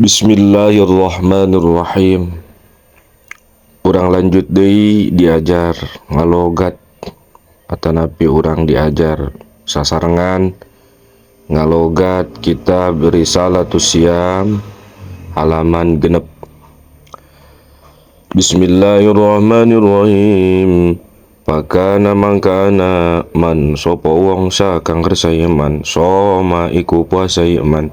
Bismillahirrahmanirrahim. Urang lanjut deui diajar ngalogat atanapi urang diajar sasarengan ngalogat kitab Risalatus Siyam halaman 6. Bismillahirrahmanirrahim. Fakana mangkana man sapa wong sa kang kersa man soma iku puasa man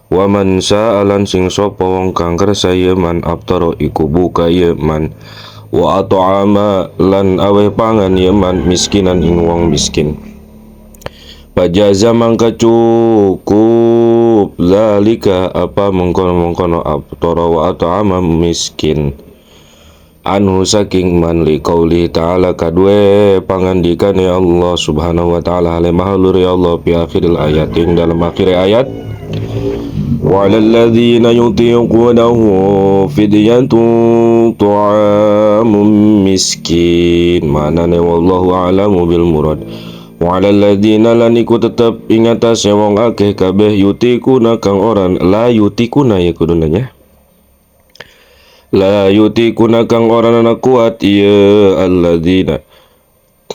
wa man sa'alan sing sapa wong kang kersa man aftara iku buka man wa at'ama lan aweh pangan man miskinan ing wong miskin. Pajaza mangka cukup zalika apa mengkono-mengkono aftara wa at'ama miskin anhu saking man li qauli ta'ala kadue pangandikane Allah subhanahu wa ta'ala hale maha luhur ya Allah fi akhiril ayat ing dalam akhir ayat wa 'alal ladzina yutiqunahu fidyatun ta'amun miskin manane wallahu a'lamu bil murad wa 'alal ladzina lan iku tetep ing atase wong akeh kabeh yutikuna kang oran la yutikuna ya kuduna nya la yutikuna kang oran ana kuat ya alladzina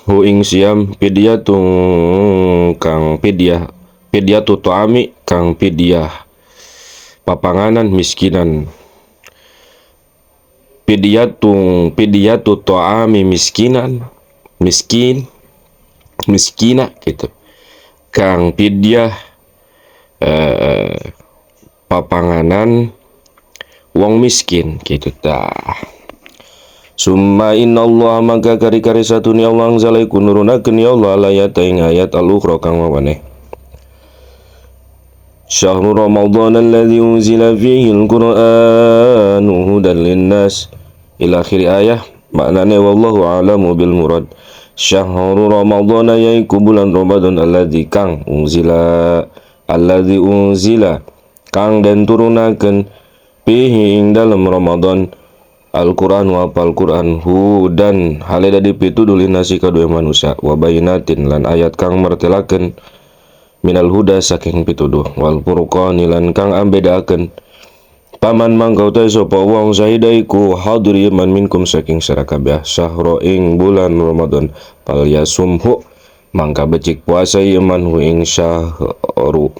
hu ing siam fidyatun kang fidyah fidyatu ta'ami kang fidyah papanganan miskinan fidyatun fidyatu ta'ami miskinan miskin miskina gitu kang fidyah papanganan wong miskin gitu tah. Summa innallaha mangka kari-kari satune Allah anzala iku nurunakeun ya Allah ayat ing ayat al-ukhra kang mawaneh. Syahrul Ramadan alladzi unzila fihi al-Qur'anu hudan linnas ila akhir ayah maknane wallahu a'lamu bil murad. Syahrul Ramadan yaiku bulan Ramadan alladzi kang unzila alladzi unzila kang den turunakeun fihi ing dalem Ramadan Al-Qur'an wa Al-Qur'an hudan hale dadi pituduh linasi kadue manusia wa bayinatin lan ayat kang mertelakeun minal huda saking pituduh wal furqani lan kang ambedaakeun paman mangka utawi sapa wong syahida iku hadir man minkum saking sira kabeh sahra ing bulan Ramadan fal yasumhu mangka becik puasa man hu ing syahru.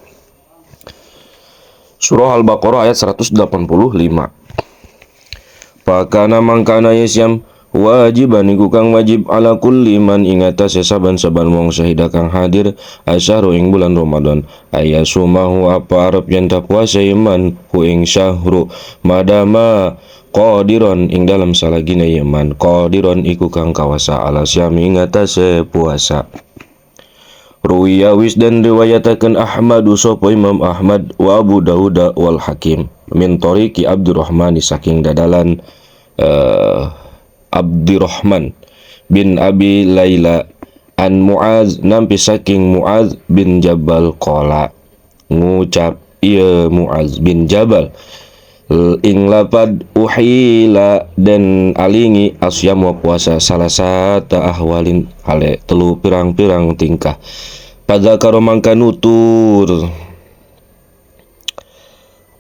Surah Al-Baqarah ayat 185. Fakana mangkana yasyam wajiban iku kang wajib ala kulli man ing atase saban-saban wong syahida kang hadir asyahru ing bulan Ramadan ayasumahu apa arep yen ta puasa iman hu ing syahru madama qadiron ing dalam salagine iman qadiron iku kang kawasa ala syami ing atase puasa. Ruwiya wis dan riwayataken Ahmadu sapa Imam Ahmad wa Abu Dawud wal Hakim min tariqi Abdurrahman saking dadalan Abdurrahman bin Abi Laila an Muaz nampi saking Muaz bin Jabal qala ngucap ieu Muaz bin Jabal ing lapad uhila dan alingi asyam wa puasa salasata ahwalin hale telu pirang-pirang tingkah padzakaro mangka nutur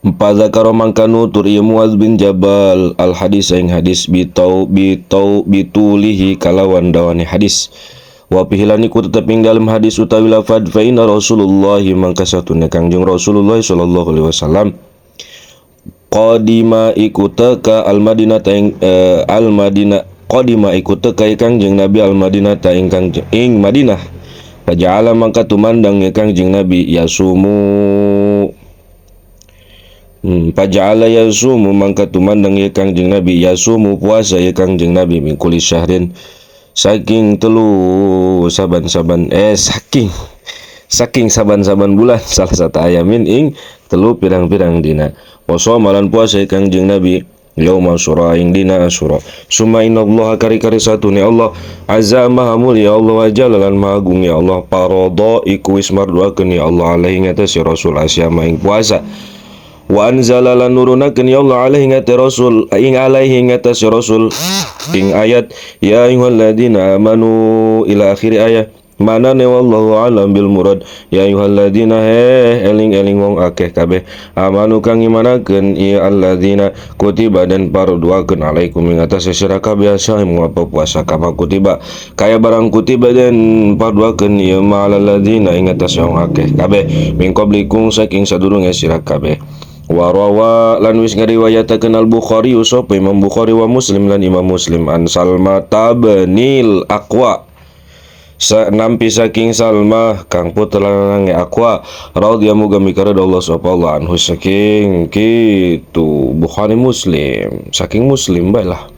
padzakaro mangka nutur ieu Muaz bin Jabal al hadis ing hadis bitau bitau bitulihi kalawan dawane hadis wa fihi lan iku tetep ing dalem hadis utawi lafad fa inna Rasulullah mangka satune Kangjeng Rasulullah sallallahu alaihi wasallam qadima iku teka al Madinah ing al Madinah qadima iku teka Kangjeng Nabi al Madinah ta ing Kangjeng ing Madinah faja'ala mangka tumandang ya Kangjeng Nabi yasumu faja'ala yasumu mangka tumandang ya Kangjeng Nabi yasumu puasa ya Kangjeng Nabi min kulli syahrin saking telu saban-saban saking saking saban-saban bulan salah satu ayamin ing telu pirang-pirang dina poso malan puasa Kangjeng Nabi yauma Asyura ing dina Asyura. Summa innallaha kari-kari satune Allah azza maha mulia Allah wa jalla lan maha agung ya Allah parodo iku wis marduakeun ya Allah alaihi ngatasi Rasul asyama ing puasa wa anzala lan nurunakeun ya Allah alaihi ngatasi Rasul ing alaihi ngatasi Rasul ing ayat ya ayyuhalladzina amanu ila akhir ayat. Manane wallahu alam bil murad. Ya ayyuhalladzina he eling-eling wong akeh kabeh amanu kang imanakeun ieu alladzina kutiba dan parduakeun alaikum ing atase sira kabeh saem apa puasa kama kutiba kaya barang kutiba dan parduakeun ieu ma'alal ladzina ing atase wong akeh kabeh min qablikum saking sadurunge sira kabeh. Wa rawa lan wis ngariwayatakeun Al Bukhari sapa Imam Bukhari wa Muslim lan Imam Muslim an Salma tabnil Aqwa nampi saking Salmah kang putra lanange Aqwa radhiya muga mikaredha Allah sapa Allah anhu saking kitu Bukhari Muslim saking Muslim bae lah.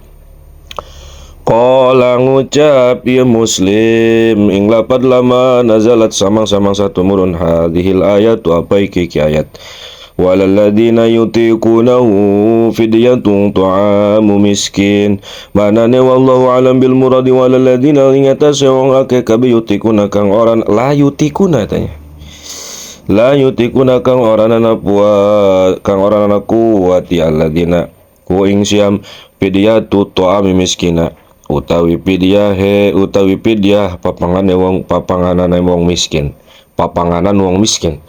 Qala ngucap ya Muslim ing lapad lama nazalat samang-samang satu murun hadhil ayat apa iki ayat walalladzina yutiqunahu fidyatun ta'amu miskin. Manane wallahu alam bil muradi walalladzina ing atase wong akeh kabeh yutikuna kang ora la yutikuna tanya la yutikuna kang ora ana kuat kang ora ana kuat ya alladzina ku ing siam fidyatu ta'ami miskina utawi fidyah he utawi fidyah papangane wong papanganane wong miskin papanganan wong miskin.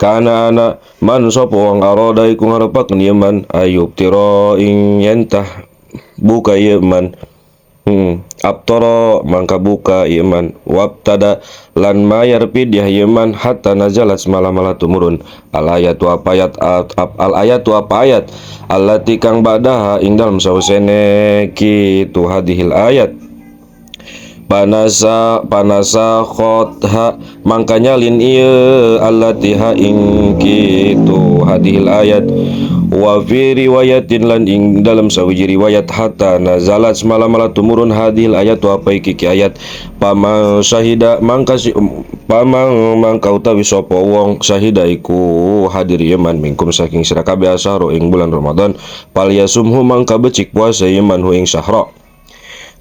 Kana ana man sapa wong arada iku ngarepaken ieu man ayub tira ing yentah buka ieu man abtara mangka buka ieu man wabtada lan mayar fidyah ieu man hatta nazalat semalam-malam tumurun al ayatu apa ayat al ayatu apa ayat allati kang ba'daha ing dalem sausene kitu hadhil ayat panasa panasa khotha mangka nyalin ieu allati ha ing kitu hadhil ayat wa fi riwayatin lan ing dalam sawiji riwayat hatta nazalat semalam-malam tumurun hadhil ayat wa apa iki ayat pamang syahida mangka pamang mangka utawi sapa wong syahida iku hadir yeman mingkum saking sira kabeh asyara ing bulan Ramadan palyasumhu mangka becik puasa yeman hu ing syahra.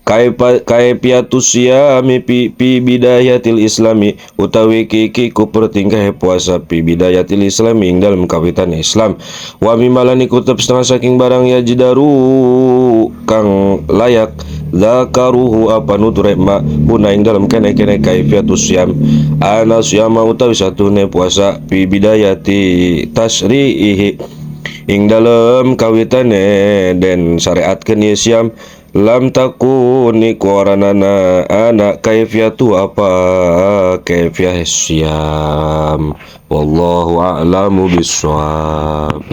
Kaifiatus siyami fi bidayatil islami utawi kiki ku pertingkahe puasa fi bidayatil islami ing dalem kawitan Islam wa mimalan iku tetep setengah saking barang yajdaru kang layak zakaruhu apa nuture ma guna ing dalem kene-kene kaifiatus siyam ana siyama utawi satune puasa fi bidayati tasri'ihi ing dalem kawitane den syariatkeun ye siam lam takuni kuaranana anak kaifiatu apa kaifiah siam wallahu a'lamu bissawab.